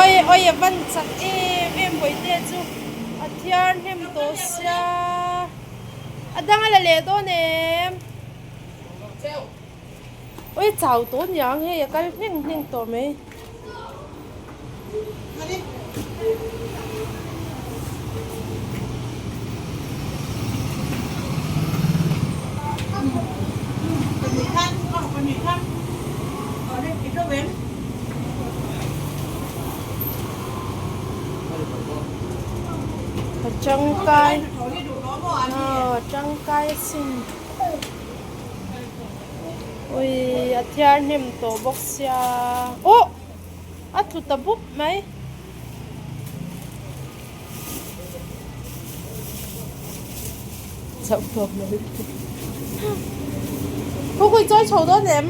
Oi oi a van chak em em bawihte chu a thiar hnem tawh sia a dang a la leh dawn em oi chau tawh aniang hei a kal hneng hneng tawh mai. A tangkai aw tangkai asin ui a thiar hnem tawh bawk sia aw a tlu ta bup mai. Chauh tawp lo lutuk. Khaw chawi chho dawn em?